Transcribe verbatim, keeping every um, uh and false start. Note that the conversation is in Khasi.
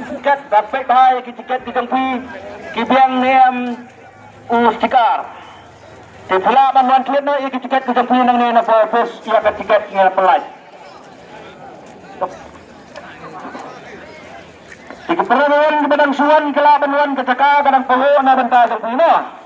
Tiket, bad peit bha ïa ki tiket ki jong phi, ki biang ne em u sticker. Te phi lah ban wan klet noh ïa ki tiket ki jong phi nangne na office ïa ka tiket ïa pynlait. Te ki para wan kiba dang shu wan ki lah ban wan, ka jaka ka dang pahuh na bynta jong phi noh.